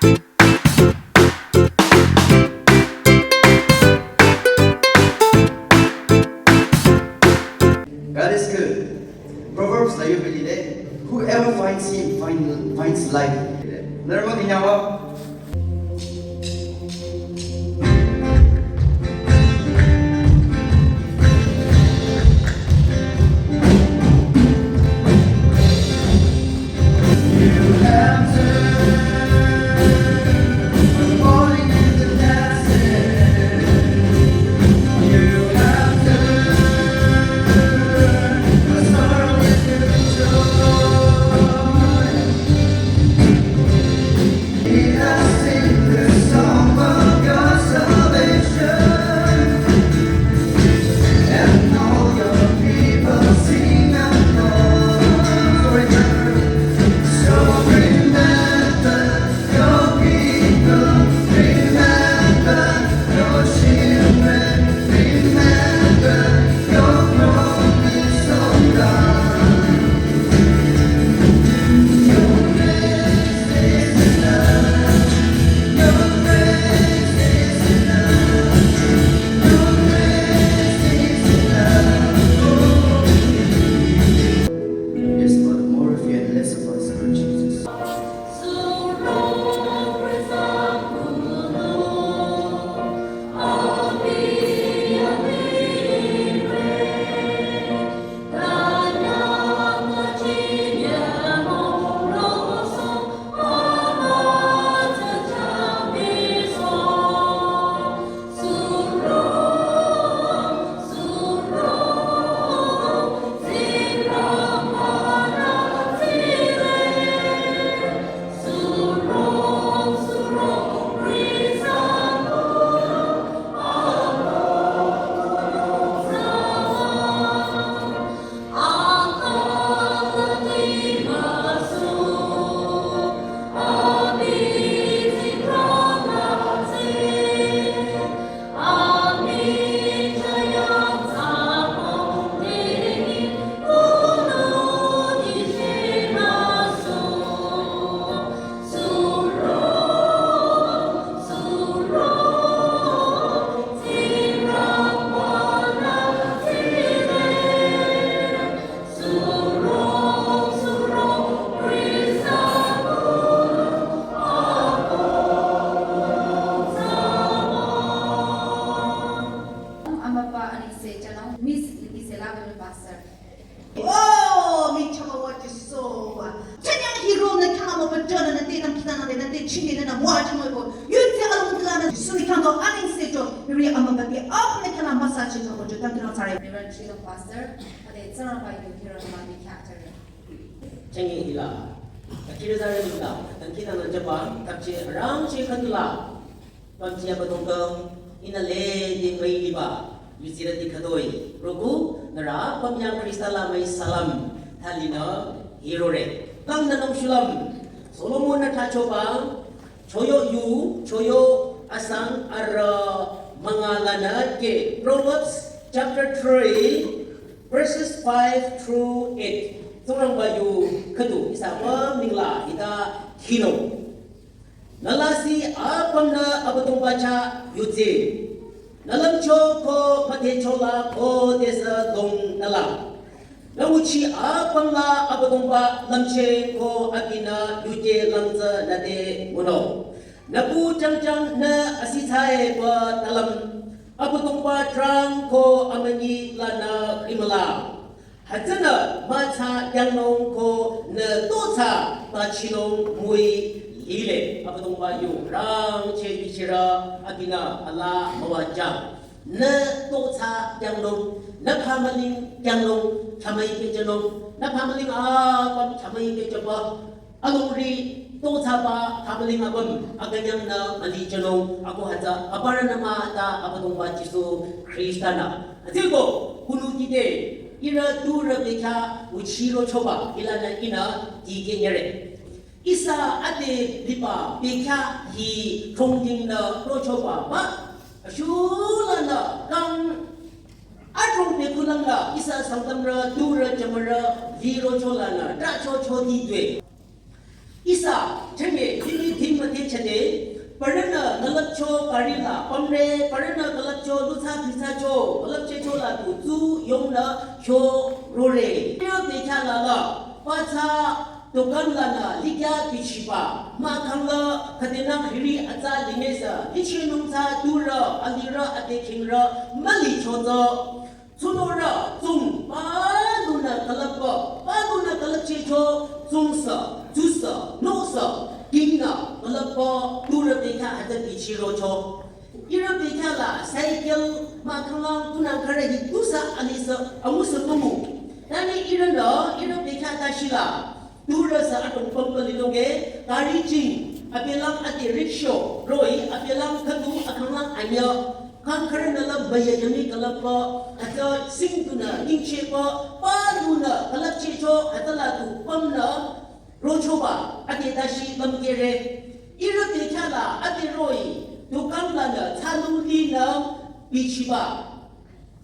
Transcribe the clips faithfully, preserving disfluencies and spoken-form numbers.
God is good. Proverbs la yubili de, whoever finds him find, finds life. Nührü mah kinyawa. Yes, Lord, more of you and less of us, Lord Jesus. Amübü anengse jünung Miss Likisela Pastor. Oh, mi chaba wa Jisu wa. Chanyang hiro nü khyang mo pa jana nü te dangkhidangnang te nü te chini nü nü wa jamo ko. Yutse alung tla nü Jisu nü khyang do anengse jo. Hiri amübü te apüm nü khyang müsa chi jo ko jo dangkhidangnang thsare. Reverend Chilong Pastor, ade Tsingrangba yu hiro nü ma te khyang thsare. Chünye hila, ta kiri zare nungla, dangkhidangnang jüba, tapche rangche khüdula, pümji Abüdongba, ihnü lede müiliba, yuzirüti khütoi, roko, nührü, pümyang Khrista la müi salam, thalinü, hirore. Kangnü nung shulüm, Solomon-nü thsachoba, choyo yu, choyo asang arüh münga lanü ke. Proverbs chapter three, verses five through eight. Tsingrangba yu khüdu ihsa apüm nengla hita khinung. Nü lasih apümnü Abüdongba chah yudsi. Nü lümcho ko müdhecho la ko tesü dong nü la. Nü nguchi apüm la Abüdongba lümcheh ko abinü yuje langtsü nü te ngunung. Nü bu jangjang nü asithsaepü talüm. Abüdongba trang ko amünyi lanü rimüla. Hütsünü mütsa kyangnung ko nü totsa bachinung müi lile. Abüdongba yu rangcheh bichirü abinü alaa müwajüng. Nü totsa kyangnung, nü phamüling kyangnung, chamai kechenung, nü phamüling apüm chamai kechepü. Alongri totsaba phamüling apüm akünyangnü mülichenung ako hütsü aparünü mah ta Abüdongba Jisu Khrista-nü. Hütsüko kunu kide ihrü turü bekhyah nguchirochoba hilanü ihnü dikeh nyüre. Ihsa ade liba bekhyah hi throngdingnü rochoba mah. Ashulanü kang adrong bekhulangnü ihsa Sangtamrü turü jümürü lirocholanü trahcho choditwe. Ihsa chünye hini dhing müdhe chade Külüpcho karila pümre, parünü külüpcho, lutsa pithsacho, külüpchehcho la tu tsu yongnü kyo rore. Ihrü bekhyah la la, patsa tokan lanü likya bichiba, mahkhang la khüdenang hiri atsa limesa, lichinung tsa turü, alirü, ade khingrü, mülicho tsü. Tsunorü, tsung, panunü külüpba, panunü külüpchehcho, tsungsa, tsusa, nosa, kingnü, külüpba, turü bekhyah hütsü bichirocho. Ihrü bekhyah la, cycle, mahkhang lang, tunang khürü hi tusa, alisa, amusa tumu. Tani ihrünü, ihrü bekhyah tashila. Turü sü adrong pümpü liloge, gari ching, abelang ade rickshaw, roh-i, abelang khüdu, akhanglang anyüh, kang khürünü la müyü yami külüpba, hütsü sing tunü, ningchehba, panunü, külüpchehcho, hütsüla tu pümnü, rochoba, ade tashi lümkehre. Ihrü bekhyah la, ade roh-i, tokan lanü, tsalu linü, bichiba.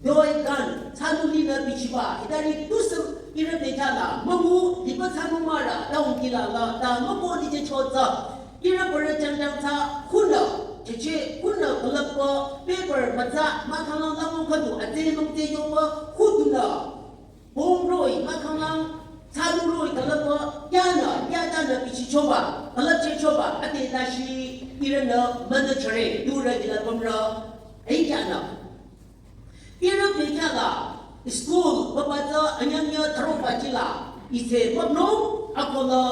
Doi kan, tsalu linü bichiba, hitari tusüm ihrü bekhyah la, müngu, liba tsalu mara, taung kila la, ta müngu lijecho tsü. Ihrü parü jangjang tsü, khunü, cheche, khunü külüpba, paper, mütsa, mahkhang lang lamu khüdu, atse lungte yoba, khudunü. Bong roh-i, mahkhang lang, tsalu roh-i külüpba, yanü, yatanü bichichoba, külüpchehchoba, ade tashi, ihrünü, münü chare, turü ila pümrü, aikyanü. Ihrü bekhyah la, school, papa tsü anyang ya tharo pa chila, ise mapnung, akola,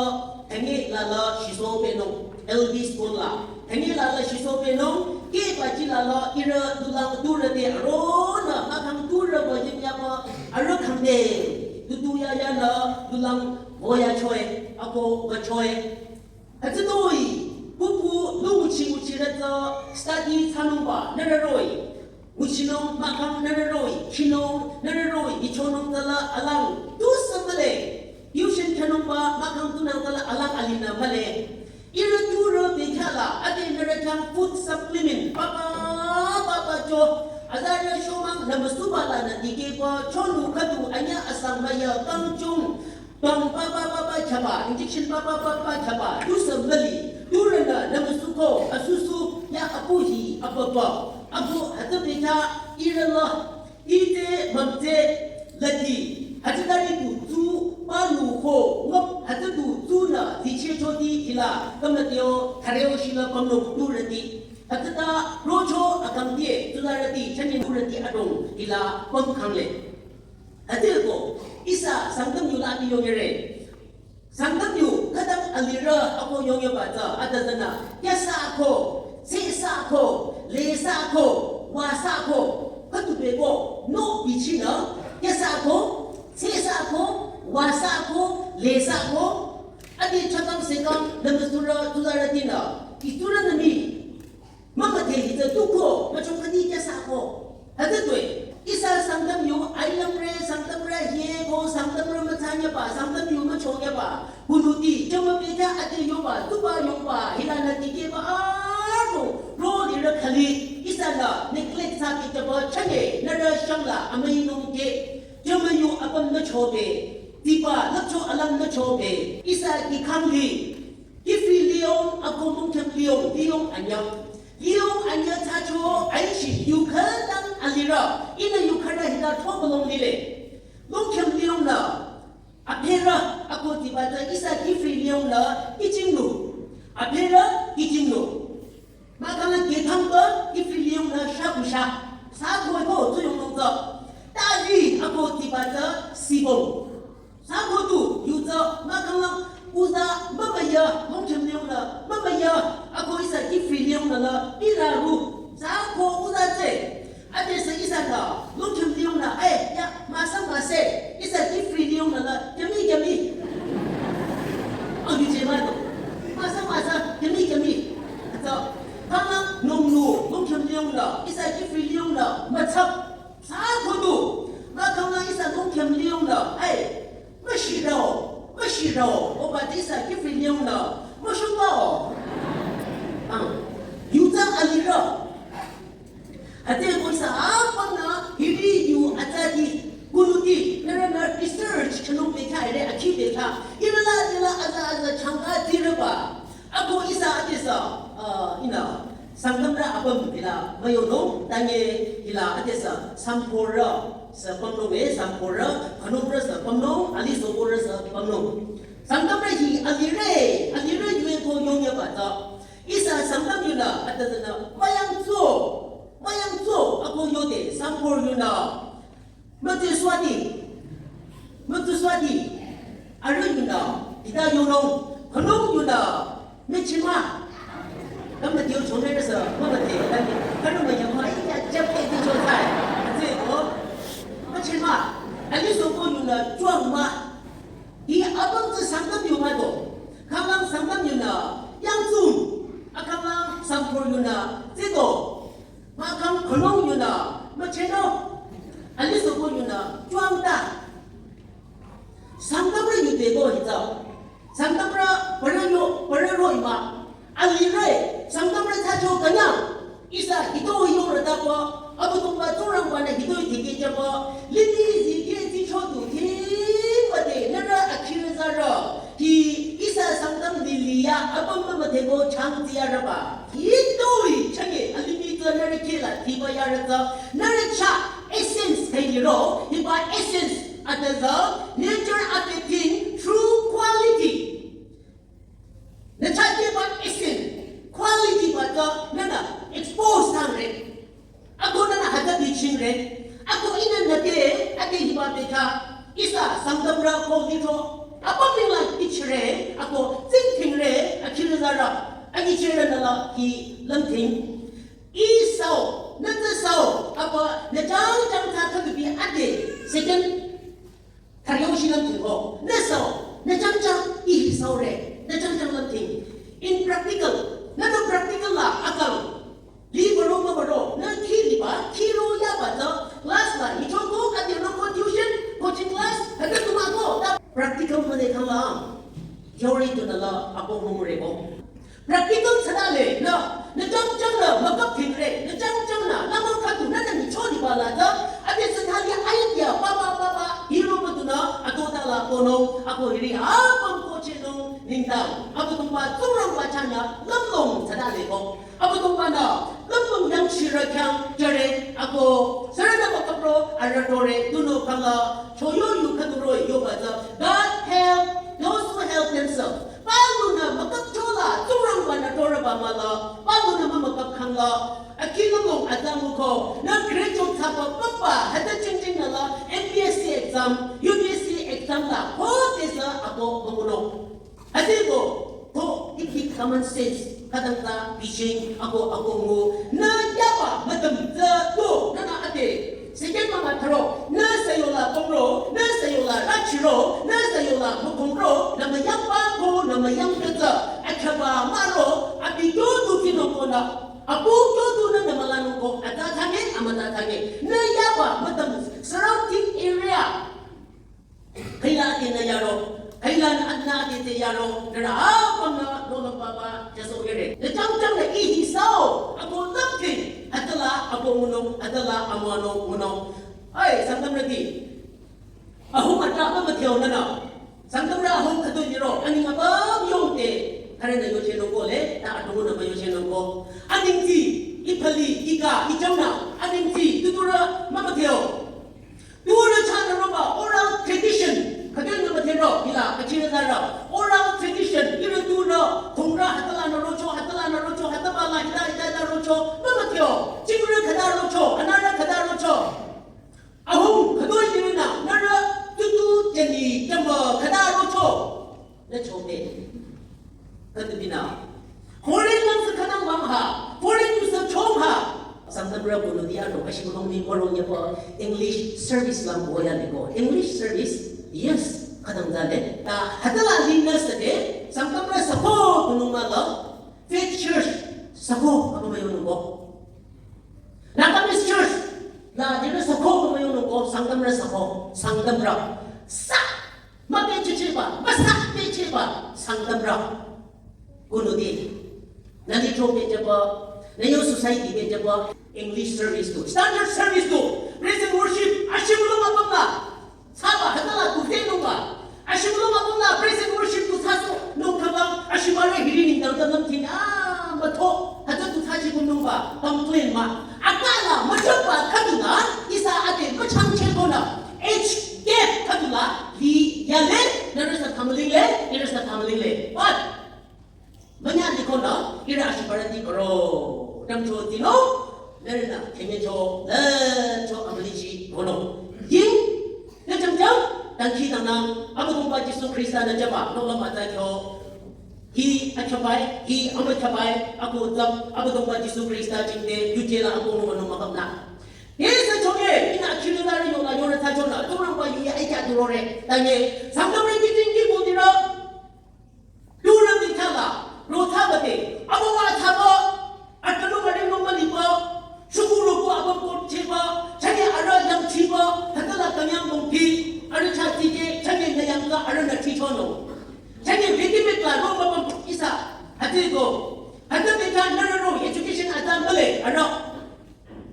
thangi la la, shiso penung, L P school la, thangi la la, shiso penung, ke pa chila la, ihrü dulang turü te aronü, mahkhang turü ba yimyaba, arüh khangde, tutu ya ya la, dulang, voya choe, ako ba choe. Hütsütoi, pupu, lu nguchi nguchirü tsü, study thsanungba, nührü roh-i. Nguchinung mahkhang nührü roh-i, khinung nührü roh-i, ichonung tsüla alang, tusü mühle. Tuition thsanungba, mahkhang tunang tsüla alang alinü mühle. Ihrü turü bekhyah la, ade nührü khyang food supplement, papa, papa cho, azarü shomang, nümüsuba lanü dikehba, chonu khüdu, anyüh asang müyü, kangchung, Bang papa papa chaba, injection papa papa chaba, tusü mühle, turünü nümüsuko, asusu, ya apu hi, apapa, apu hütsü bekhyah, ihrü la, ite mümtse, lati, hütsütari tu tsu, panu ho, ngap, hütsü tu tsunü, zichehchoti, hila, kamateo, thareo shila pamno, turüti, hütsüta, rocho, akangtie, tsunarüti, chani turüti adrong, hila, pamkhangle. Hütsüko, ihsa Sangtam yu la abi yongere. Sangtam yu, khütang alirü ako yongyaba tsü, atüzünü, kyüsa ako, tsesa ako, lesa ako, wasa ako, khüdu beko, no bichinü, kyüsa ako, tsesa ako, wasa ako, lesa ako, ade chakang sekang, nümüsurü, tuzarütinü, isurü nümi, Mama te hitsü tuko, machong khani kyüsa ko. Hütsütoi, ihsa Sangtam yu, ailamre, Sangtamre, hieko, Sangtamre mütsanyaba, Sangtam yu müchongyaba. Kunuti, chama bekhyah ate yoba, tuba yoba, hilanü dikehba, ano, ro lirü khali, ihsa la, neglect thsa kihchaba, chane, nührü shangla, amüi nungke. Chama yu apüm nü chobe, tiba, lüpcho alang nü chobe, ihsa kikhangli. Kifri liong, ako mungkhem liong, liong anyüh. Liong anyüh thsacho, aichi, yu khütang alirü, ihnü yu khürü hita thopalong lile. Mungkhem liongnü, apherü, ako tiba tsü ihsa kifri liongnü, kichingnü. Apherü, kichingnü. Mahkhang la kethangba, kifri liongnü, shakusha. Sako ko, tsuyongnung tsü. Tali, ako tiba tsü, sibong. Sako tu, yu tsü, mahkhang la, uza, mümüya, mungkhem liongnü, mümüya, ako ihsa kifri liongnü la, ila ru, sako uza tsü, ade sü ihsa la, mungkhem liongnü, eh, ya, müsa müsa, ihsa kifri liongnü la, kemi kemi. Angi je ma do. Müsa müsa, kemi kemi. Tsü, mahkhang la, nung nu, mungkhem liongnü, ihsa kifri liongnü, mütsap, Sako tu, mahkhang la ihsa mungkhem liongnü, ai, müshirao, müshirao, oba te ihsa kifri liongnü, müshubao. Ah, yu tsü alirü. Ate ko ihsa apümnü, hiri yu atsati, kunuti, nührünü research, khanung bekhyah, ire akhi bekhyah, ihrü la, ihrü la, aza, aza, changka, tirüba. Ako ihsa ade sü, ah, ihnü, Sangtamrü apüm hila müyonung, tanye hila adesü Samporü sü pümnung e, Samporü, Khanungrü sü pümnung, Alisoporü sü pümnung. Sangtamrü hi alire, alire yue ko yongyaba tsü. Ihsa Sangtam yunü adesünü müyangtso, müyangtso ako yode Sampor yunü mütsü swati, mütsü swati. Arüh yunü, hita yonung, Khanung yunü, müchima. Kamna diyo chongnü rasa, mama te, kami, kanu ma yama, iya, jap te di chosai. Atse ko, müchima. Alisopo yunü, chuang ma. Hi apüm tsü Sangtam yu ma do. Kanglang Sangtam yunü, yangtsung. Akanglang Sampor yunü, tsito. Mahkhang Khanung yunü, mücheno. Alisopo yunü, chuangta. Sangtamrü yute ko hitsü. Sangtamrü parero, parero ima. Alire, Sangtamrü thacho kanyang. Ihsa hitoi yorü tapa, Abüdongba Tsingrangba-nü hitoi tikehchaba. Limih zikeh zicho du thimba te, nührü akhirü zarü. Hi ihsa Sangtam lili ya apüm mümüdheko chang tsiyarüba. Hitoi chage alimih tsü nührü kehla thiba yarü tsü nührü chah essence khailiro, hiba essence adesü nature of a thing through quality. Nü chah kehba essence, quality ba tsü nünü expose thangre. Ako nünü hütsü bichingre. Ako ihnü nüte, ade hiba beta. Ihsa Sangtamrü ko litro. Apüm ningla ichire. Ako tsingthingre. Akhirü zarü. Akhirü nüla hi lümthing. Ihsao, nütsü sao. Apa nü chang chang thsa thsa bi ade. Second. Thariyo shi lümthing ho. Nü sao, nü chang chang, ih sao re, nü chang chang lümthing. In practical, nü to practical la akang. Li baro ma baro, nü khi liba, khi ro yaba tsü, class la, hi choko, kati ro ko tuition, coaching class, hütsü tu ma ko, ta practical mane kang la. Theory tu nü la, ako mumure ko. Practical thsatale, nü, nü chang chang nü, mükap thingre, nü chang chang nü, nü mükap tu, nü nü nyicho liba la tsü, ade thsatale idea, ba ba ba ba, hiro ba tu nü, ato ta la konung, ako hiri, apüm ko chenung, ningtang, Abüdongba Tsingrangba chahnü, lümlong thsatale ko. Abüdongba-nü, lümlong yangchirü khyang, jüre, ako, sürünü mükapro, arüh tore, tunüo kang la, choyo yu khüduro yoba tsü, God help those who help themselves. Palunü mükap chola, Tsingrangba-nü toreba mah la, palunü mümükap khang la, akhi lümlong atsa nguko, nü graduate thsaba papa, hütsü chingjing nü la, M P S C exam, U P S C exam la, ho tesa ako müngunung. Hütsüko, ko, iki common sense, khütang tsü, biching, ako, ako ngu, nü yaba, mütüm, tsü, ko, nünü ade, second mama tharo, nü sayola kongro, nü sayola rachiro, nü sayola mukongro, nü müyangba ko, nü müyangba tsü, akhaba maro, abi kyo tu kino ko nü, abu kyo tu nü nü mülanung ko, atsa thsange, amütsa thsange, nü yaba, mütüm, surrounding area. Khaila ati nü yaro, khaila nü atna ati te yaro, nührü apümnü lolo papa, jaso yere. Nü chang chang nü ihi sao, ako lümthing, hütsüla, ako ngunung, hütsüla, amüwanung, ngunung. Ai, Sangtamrüti. Ahung atra apa mütheo nünü. Sangtamrü ahung khüto yiro, aning apüm yongte. Khare nü yochenung ko le, ta atungu nü müyochenung ko. Aningti, iphali, ika, ichamnü, aningti, tuturü, mümütheo. Turü chahnü roba oral tradition, khüdünü müdhero, hila, kachirü zarü. Oral tradition, ihrü turü, khungrü, hütsüla nü rocho, hütsüla nü rocho, hütsüba la, hita, hita, hita rocho, mümütheo, chingrü khüta rocho, anarü khüta rocho. Ahung, khütoi ihrünü, nührü, tutu, jeni, jamba, khüta rocho. Nü chongde. Khüdu binü. Foreign lang sü khütang bang ha. Foreign yu sü chong ha. Sangtamrü bunu diya ro, ashi bulong ni bulong ya pa English service lang boya ni ko. English service, yes, khütang zale. Ta, hütsüla lingnü sü de, Sangtamrü sako bunu ma la, faith church, sako, apa ma yonu ko. Nagamese church, la, dina sako, apa ma yonu ko, Sangtamrü sako, Sangtamrü. Sa, müpehchehchehba, müsapehchehba, Sangtamrü. Kunudi. Nü litro pehjüba, nü yo society pehjüba, English service tu, standard service tu, praise and worship, ashibülung apümla. Saba, hütsüla tu fe nungba. Ashibülung apümla, praise and worship tu saso, nung kaba, ashibare hiri ningdang tanam ting, ah, mütho, hütsü tu sashi kunung. Complain mah. Akala müchaba khüdula, ihsa ade müchangcheh konü. Age gap khüdula, hi yale, nührü sü family le, nührü sü family le. But, münya di konü, ihrü ashibarati koro. Damcho dino, nührü na, khenyecho, lecho amalichi kono. Ying, nüchangchang, dangkhidangnang, Abüdongba Jisu Khrista nü jüba, nohlüm atsa kyo. Hi achabai, hi amüchabai, ako tsap, Abüdongba Jisu Khrista jingte, yuje la ako nung nung makapna. Tesü chonge, ihnü akhilu nührü yola yore thsachonü, Tsingrangba yu ya ikya turore, tanye, Sangtamrü kiting ki bodira, turü mithala, rothabate, abawa thaba, akanung arinung maliba, shukuru ko abang kot cheba, chanye arüh yang chiba, hatala kanyang bongki, arüh cha tike, chanye nayang ka arüh na chichono. Chanye ready-made la ro mapang ihsa. Hati go. Hati beta nührü ro education ata male, arüh.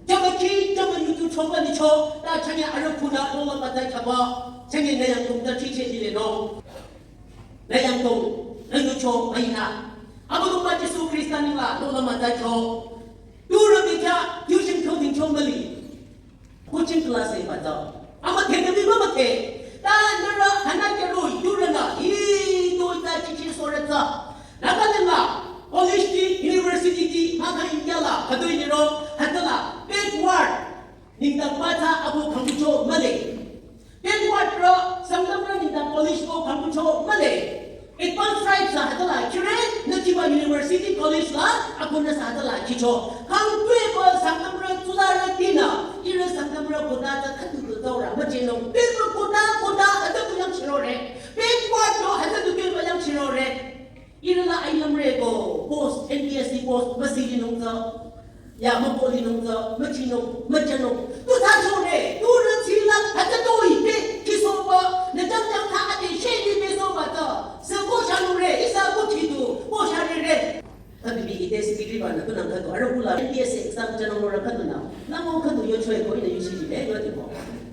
Jama ki, jama yutu choba ni cho, ta chanye arüh kuna, ro mapang ta chaba, chanye nayang tung ta chiche ile no. Nayang tung, nayu cho, maina. Abüdongba Jisu Khrista ningla, ro mapang ta cho. Turü beta, tuition coding cho mali. Coaching class e bata. Ama the nabi mama the. Ta nührü hana kero yurana. Hi to ita chichi soretsa. Nagaland la college ti, university ti, maka India la, kadoi niro, hatala, backward. Ningta bata ako kambucho male. Backward ro, Sangtamrü ningta college ko kambucho male. Advanced tribe sa hatala kire, nü chiba university college la, ako nü sa hatala kicho. Kang tue ko Sangtamrü tsularü tina, ire Sangtamrü kota ta khatu tu taura, machinung. Backward kota, kota, hata tu yang chirore. Backward ro, hata tu yang chirore. Ire la ailam re ko, post, N P S C post, masili nung ta. Ya, mapoli nung tsü, machinung, machanung. Tu thsa chore, tu rü tsilang, hata toi, pe, kisoba, na jang jang tha ate, sheli pe soba tsü, se ko shanung re, ihsa ko chidu, ko share re. Abi bi ite si degree ba na tu nang khatu, arüh kula, N P S C exam chanung mora khatu na, na mo khatu yo choi ko, ina yusi ji, eh, yo ti ko.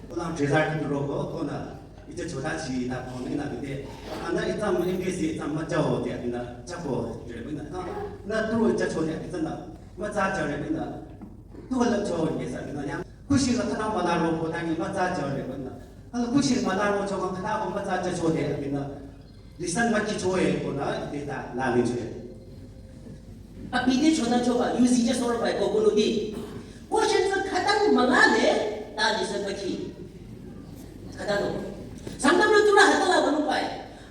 Kula trezar khatu ro ko, ko na, ite chota chi na, ko ni na bite. Ana exam, N P S C exam ma jao, te, na, chako, re, na, na, na tu ite chota, ite na. Matsa jare bina. Tuwa la cho ye sa bina yang. Kushi la khana mala ro ko tangi matsa jare bina. Hala kushi mala ro cho khana ko matsa ja cho de bina. Lisan ma ki cho ye ko na de ta la ni cho ye. Abi de cho na cho ba, yusi ja soro ba ko ko no di. Question sa khatan mala le, ta lisan ma ki. Khatan no. Sangtam no tu na hatala ko no ba.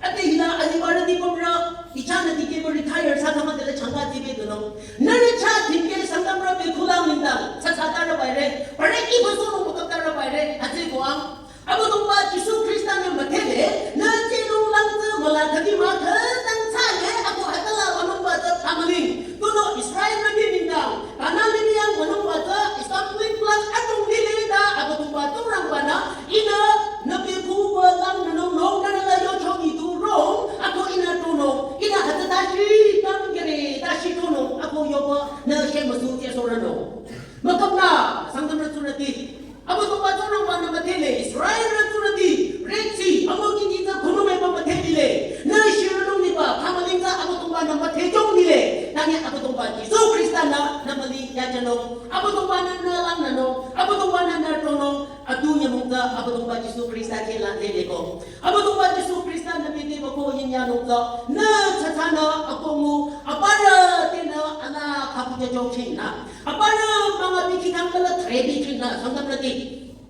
Ate hila alibarü di pamra, ichana dikehba retire sa thama tele changa dibe dunung. Nührü cha dikeh Sangtamrü be khulang ningdang, sa sa tara baire, pare ki baso mo makap tara baire, atse koang. Abüdongba Jisu Khrista nü müdhele, nü tsinung lang tsü mala khadi ma khadang tsale, ako hatala wanungba tsü tamaling. Tuno Israel nü di ningdang, Kanan lili yang wanungba tsü, stumbling block atung lile ta, Abüdongba Tsingrangba nü, ihnü, nü be kuba lang nü nung nung nü la yo chong itu rong, ako ihnü tonung, ihnü hata tashi tang kere, tashi tonung, ako yoba, nü she masu che soranung. Makapna, Sangtamrü tsurüti. Abüdongba Tsingrangba nü müdhele, Israelrü tsurüti, Red Sea, amo kiti tsü khunung eba müdhelile, nü shiranung liba, kamaling tsü Abüdongba nü müdhe chong lile, tanye Abüdongba Jisu Khrista nü, nü mali yachanung, Abüdongba nü nü lang nünung, Abüdongba nü nü tonung, atu nyamong tsü Abüdongba Jisu Khrista kela lele ko. Abüdongba Jisu Khrista nü bete bako yinyanung tsü, nü tsatsa nü akongu, aparü te nü ala khapu ja jong ching nü. Aparü manga bi khikang kala thre bi ching nü, Sangtamrü ti.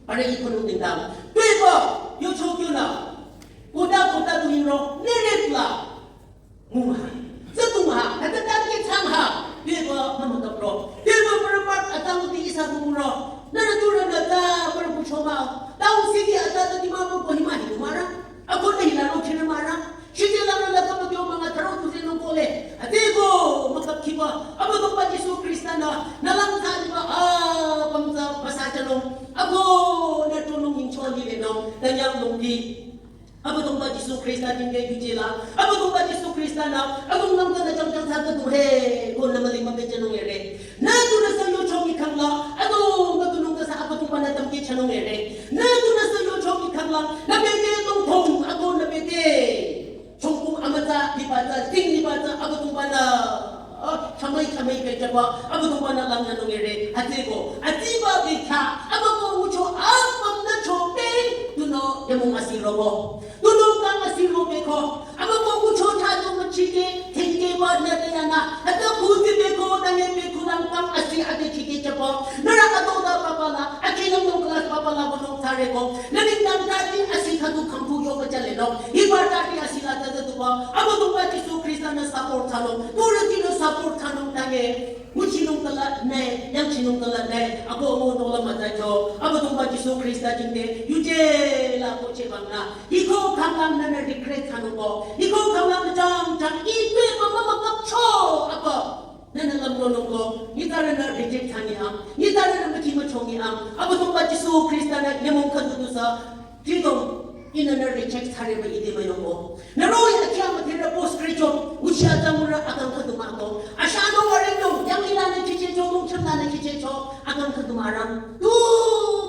Parü ikonung ningdang. Tuiba, yo chokyo nü. Kota kota tu yinro, ne ne pla. Mungha. Zütungha, hata tangke changha. Beba mama kapro. Beba berempat atang uti isa kumuro. Nara tura nata berbuchoma. Taung sidi ata tadi mama kohima hikumara. Ako na hilaro kinamara. Shite lana lata matyo manga taro kuze no kole. Atego makap kiba. Abüdongba Jisu Khrista nü. Nalang taliba. Ah, pamza pasachanung. Ako na tunung incholi lenung. Tanyang lungki. Abüdongba Jisu Khrista jingke yuje la. Abüdongba Jisu Khrista nü. Abüdongba nü jang jang sa tu he. Ko nü mali ma pechanung ere. Nü tu nü sa yo chong ikhang la. Abüdongba tu nung sa Abüdongba nü tamke chanung ere. Nü tu nü sa yo chong ikhang la. Nü bete tong tong. Ako nü bete. Chongkung amatsa, libatsa, ting libatsa, Abüdongba nü. Ah, chamai chamai pecha Abüdongba-nü langnü nungere, hütsüko, atsiba bekha, abüko ngucho apümnü chope, tunüo yamung asiroko. Tunüo kang asirobeko, abüko ngucho thado machike, thengebanü deyana, hütsü kuzi beko, nanye beko lang kang asi ade chike chapa. Nührü atoda papala, akhilang nung class papala wünung thsareko. Nührü nang tadi asi khüdu khangpu yoba chaleno. Hiba tadi asi la tata tuba, Abüdongba Jisu Khrista-nü support thsanung, purütinü support thsanung tanye. Nguchinung kala ne, yangchinung kala ne, ako mo nola mütsacho, Abüdongba Jisu Khrista jingte, yuje la ko chebang na, hiko khanglang nünü regret thsanungko, hiko khanglang jang jang, ipe mama makapcho, apa, nünü lamronungko, nyitarünü reject thsangi am, nyitarünü mükhi machongi am, Abüdongba Jisu Khrista-nü nyümong khüdu dusa, Tridong, ihnü nü reject thsareba ide müyongko. Nü roh-i akhya müdherü post graduate, nguchi atsamurü akang khüdu mah-o. Ashanung warengdong, yang ilanü khichehcho, mungcham lanü khichehcho, akang khüdu mah-o. Tu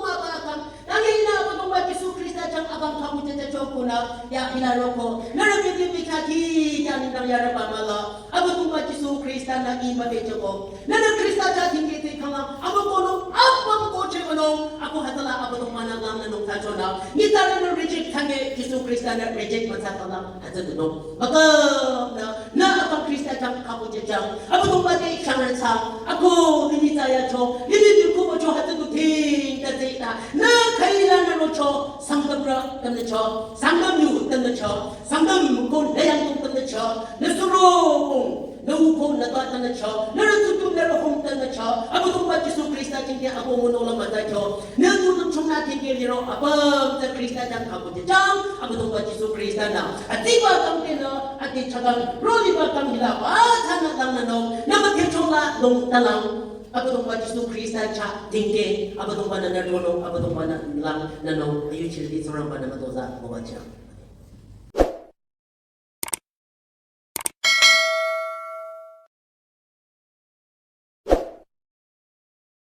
mah-o akang, yang ihnü Abüdongba Jisu Khrista jang akang khüdu jücho konü, ya ilaroko. Nührü bete bekha ki, yang ihnü yarü bamüla. Abüdongba Jisu Khrista-nü iba bechoko. Nünü Khrista ja dingkete khanglang, abüko nung, apüm ko chebano, ako hütsüla Abüdongba-nü langnü nung thsachonü. Nyitarünü reject thsange, Jisu Khrista-nü reject müthsa khanglang, hütsü dunung. Bakam nü, nü apüm Khrista jang khübu jejang, Abüdongba te khyang rütsa, ako, lili tsaya cho, lili dikubo cho hütsü du ting, ta zeta, nü khailanü rocho, Sangtamrü, tamnü cho, Sangtam yu, tamnü cho, Sangtam ko, nü yangdong tamnü cho, nü suro kong, nü wukong nü ta tanü cho, nü rütutum nü rühong tanü cho, Abüdongba Jisu Khrista jingte ako mo nola mütsacho, nü tu nung chungna tingke liro, apüm tsü Khrista jang khübu jejang, Abüdongba Jisu Khrista-nü, atiba kang tenü, ati chakang, roliba kang hila, ba thsanü langnü nung, nü müdhechola nung talang, Abüdongba Jisu Khrista ja dingke, Abüdongba-nü nü ronung, Abüdongba-nü langnü nung, ayu chili Tsingrangba-nü mütozah, müwajang.